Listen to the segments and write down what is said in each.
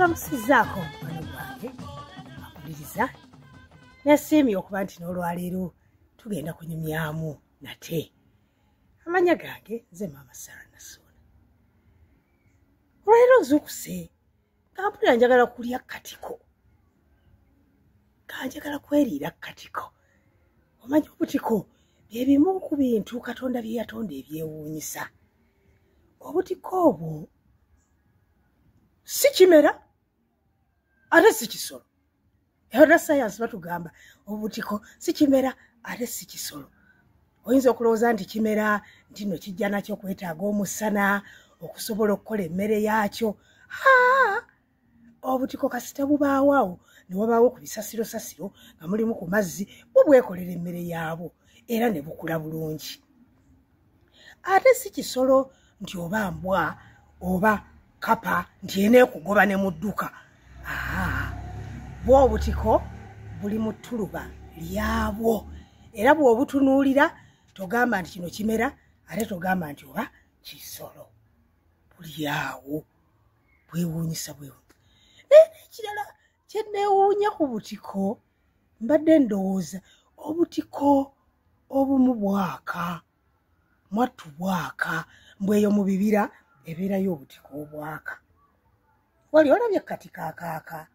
Nkulamusizaako mukwano gwange akuliriza, nesiimye okuba nti n'olwaleero tugenda kunyumyamu nate. Amanya gange nze Maama Sarah Nasuuna. Olwaleero nzuukuse nga mpulira njagala kulya katiko, nga njagala kweriira katiko. Omanyi obutiko bye bimu ku bintu Katonda bye yatonda ebyewuunyisa. Obutiko obwo si kimera ate si kisolo. Era sayansi batugamba obutiko si kimera ate si kisolo. Oyinza okulowooza nti kimera, nti nno kijja nakyo okwetaaga omusana okusobola okukola emmere yaakyo. Obutiko kasita bubaawo awo ne wabaawo ku bisasirosasiro nga mulimu ku mazzi, bwo bwekolera emmere yaabwo era ne bukula bulungi. Ate si kisolo nti oba mbwa oba kapa nti eneekugoba ne mudduka. Bwo obutiko buli mu ttuluba lyabwo, era bw'obutunuulira togamba nti kino kimera, ate togamba nti oba kisolo. Buli awo bwewuunyisa bwewuunyisa. Naye n'ekirala kye neewuunya ku butiko, mbadde ndowooza obutiko obumu bwaka, mwattu bwaka, mbweyo mu bibira ebeerayo obutiko obwaka. Wali olabye katiko akaaka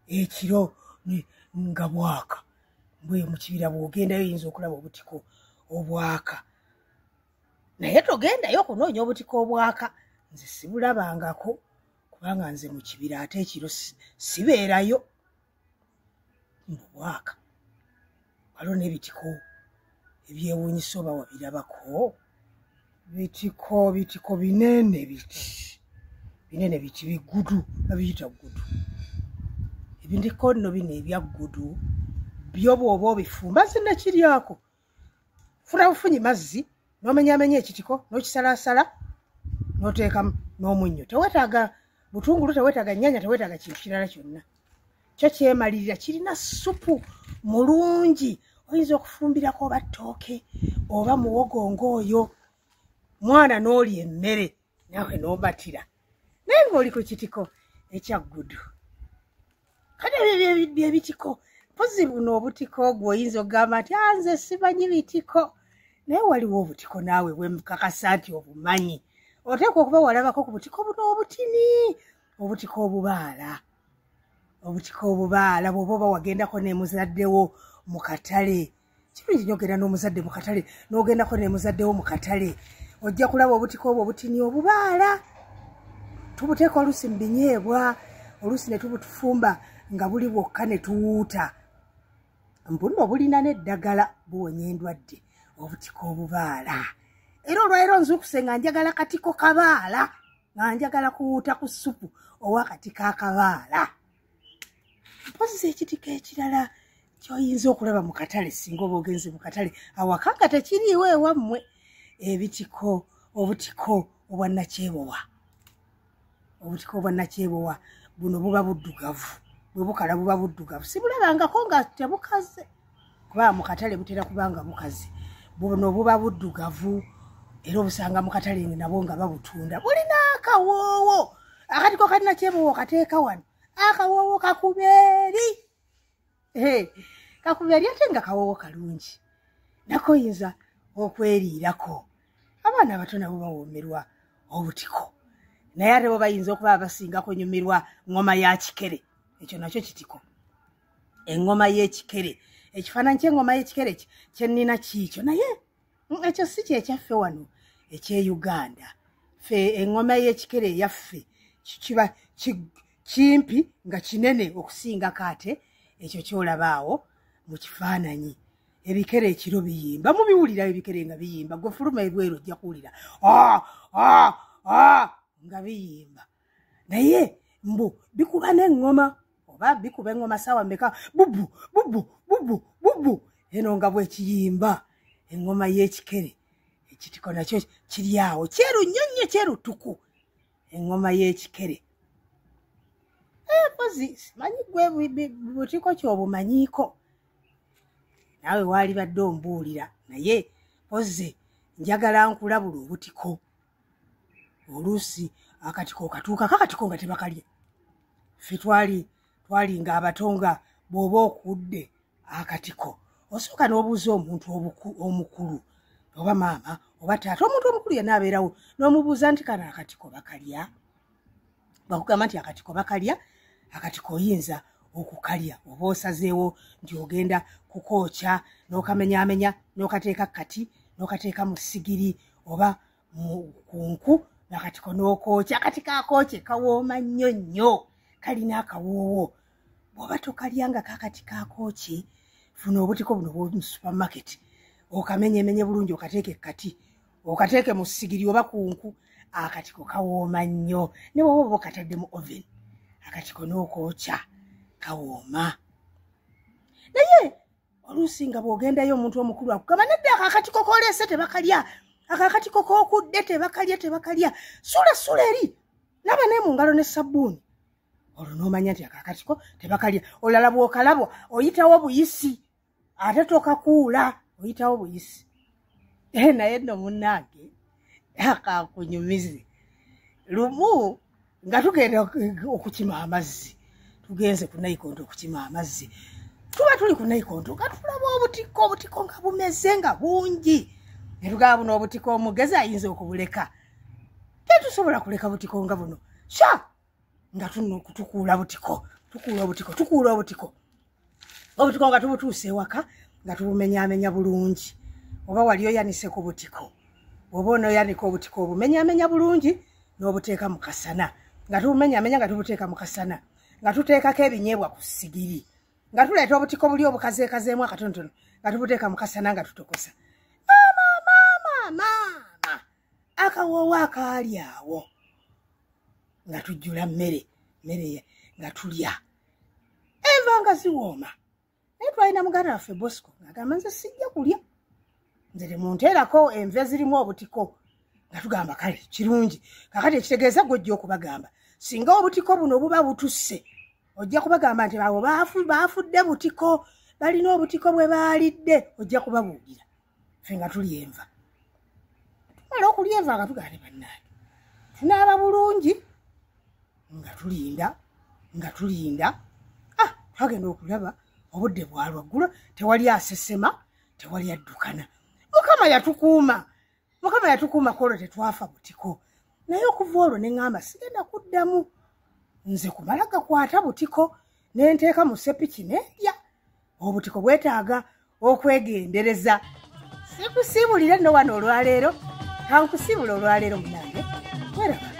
ekiro nga bwaka? Mbweyo mu kibira bw'ogendayo oyinza okulaba obutiko obwaka, naye togendayo okunoonya obutiko obwaka. Nze sibulabangako, kubanga nze mu kibira ate ekiro sibeerayo. Mbu bwaka. Waliwo n'ebitiko ebyewuunyisa, oba wabirabako? Bitiko binene biti, binene biti, bigudu, babiyita gudu. Ebindiko nno bino ebya gudu byo bw'oba obifumba, nze nakiryako. Funa bufunyi mazzi n'omenyaamenya ekitiko n'okisalaasala n'oteekamu n'omunnyo. Teweetaaga butungulu, teweetaaga nnyaanya, teweetaaga kintu kirala kyonna. Kyo kyemalirira, kirina supu mulungi. Oyinza okufumbirako oba ttooke oba muwogo ng'oyo, mwana n'olya emmere naawe n'obatira, naye ng'oli ku kitiko ekya gudu. Kale ebyo bye bitiko. Mpozi buno obutiko gwe oyinza okugamba nti nze simanyi bitiko, naye waliwo obutiko naawe bwe mukakasa nti obumanyi. Oteekwa okuba walabako ku butiko buno obutini, obutiko obubaala. Obutiko obubaala bw'oba oba wagendako ne muzaddewo mu katale. Kirungi nnyo ogenda n'omuzadde mu katale, n'ogendako ne muzaddewo mu katale, ojja kulaba obutiko obwo obutini obubaala. Tubuteeka oluusi mu binyeebwa, oluusi ne tubutufumba nga buli bwokka ne tuwuuta. Mbu nno bulina n'eddagala, buwonya endwadde, obutiko obubaala. Era olwaleero nzuukuse nga njagala katiko kabaala, nga njagala kuwuuta ku ssupu ow'akatiko akabaala. Mpozi ekitiko ekirala ky'oyinza okulaba mu katale, singa oba ogenze mu katale awaka nga tekiriiwo ewammwe, ebitiko, obutiko obwa nakyebowa. Obutiko obwa nakyebowa buno buba buddugavu, bwe bukala buba buddugavu. Sibulabangako nga tebukaze, kuba mu katale butera kuba nga bukaze. Buno buba buddugavu, era obusanga mu katale nabo nga babutunda. Bulina akawoowo. Akatiko ka nakyebowa okateeka wano, akawoowo kakuba eri, kakuba eri, ate nga kawoowo kalungi, nako oyinza okweriirako. Abaana abato nabo bawoomerwa obutiko, naye ate bo bayinza okuba abasinga kunyumirwa ngoma ya kikere. Ekyo nakyo kitiko, engoma y'ekikere. Ekifaananyi ky'engoma y'ekikere kye nnina kiikyo, naye ekyo si kyekyaffe wano eky'e Uganda. Ffe engoma y'ekikere eyaffe kiba kimpi nga kinene okusingako ate ekyo ky'olaba awo mu kifaananyi. Ebikere ekiro biyimba, mubiwulira ebikere nga biyimba. Gwe fuluma ebweru ojja kuwulira nga biyimba, naye mbu bikuba n'eŋŋoma, oba bikuba eŋŋoma saawa mmeka, bubu bubu bubu bubu, eno nga bwekiyimba eŋŋoma y'ekikere. Ekitiko nakyo kiri awo kyeru nnyo nnyo, kyeru ttuku, eŋŋoma y'ekikere. Mpozi simanyi gwe butiko ky'obumanyiiko, naawe waalibadde ombuulira, naye mpozi njagala nkulabula obutiko. Oluusi akatiko okatuukako akatiko nga tebakalya. Ffe twalinga abato nga bw'oba okudde akatiko osooka n'obuuza omuntu omukulu oba maama oba taata, omuntu omukulu yenna abeerawo, n'omubuuza nti kano akatiko bakalya? Bakugamba nti akatiko bakalya. Akatiko oyinza okukalya oba osazeewo nti ogenda kukookya n'okamenyaamenya n'okateeka kati n'okateeka mu ssigiri oba ku nku, akatiko n'okookya. Akatiko akookye kawooma nnyo nnyo, kalina akawoowo. Bw'oba tokalyanga kakatiko akookye, funa obutiko buno bw'omu supermarket, okamenyemenye bulungi, okateeke kati, okateeke mu ssigiri oba ku nku, akatiko kawooma nnyo. Ne bw'oba oba okatadde mu oven, akatiko n'okookya kawooma. Naye oluusi nga bw'ogendayo omuntu omukulu akugamba nedda, ako akatiko k'oleese tebakalya, ako akatiko k'okudde tebakalya, tebakalya, sula sula eri, naba naye mu ngalo ne sabbuuni. Olwo n'omanya nti ako akatiko tebakalya. Olala bw'okalabwa oyitawo buyisi, ate tokakuula, oyitawo buyisi. Naye nno munnange akakunyumize, lumu nga tugenda okukima amazzi, tugenze ku nayikonto okukima amazzi, tuba tuli ku nayikonto nga tulaba obutiko, obutiko nga bumeze nga bungi, ne tugamba buno obutiko omugezi ayinza okubuleka, tetusobola kuleka butiko nga buno. Sha nga tukuula butiko, tukuula obutiko, tukuula obutiko, obutiko nga tubutuuse ewaka nga tubumenyaamenya bulungi. Oba wali oyanise ku butiko, oba onooyanika obutiko obumenyaamenya bulungi n'obuteeka mu kasana, nga tubumenyaamenya nga tubuteeka mu kasana, nga tuteekako ebinyeebwa ku ssigiri, nga tuleeta obutiko buli obukazeekazeemu akatonotono nga tubuteeka mu kasana nga tutokosa. Maama, maama, maama, akawoowo akaali awo nga tujjula mmere, mmere nga tulya, enva nga ziwooma. Naye twalina muganda waffe Bosco ng'agamba nze sijja kulya, nze temunteerako enva ezirimu obutiko. Nga tugamba kale kirungi, kakati ekitegeeza gwe ojja okubagamba singa obutiko buno buba butusse, ojja kubagamba nti abo baafudde butiko, balina obutiko bwe baalidde, ojja kubabuulira. Ffe nga tulya enva, tumala okulya enva nga tugamba bannange tunaaba bulungi, nga tulinda, nga tulinda. Twagenda okulaba obudde bwalwaggulo, tewali asesema, tewali addukana. Mukama yatukuuma, Mukama yatukuuma kwolwo tetwafa butiko. Naye okuva olwo ne ŋŋamba sigenda kuddamu nze kumala gakwata butiko ne nteeka mu ssepiki ne ndya. Obutiko bwetaaga okwegendereza. Sikusiibulire nno wano olwaleero, kankusiibula olwaleero munange, weraba.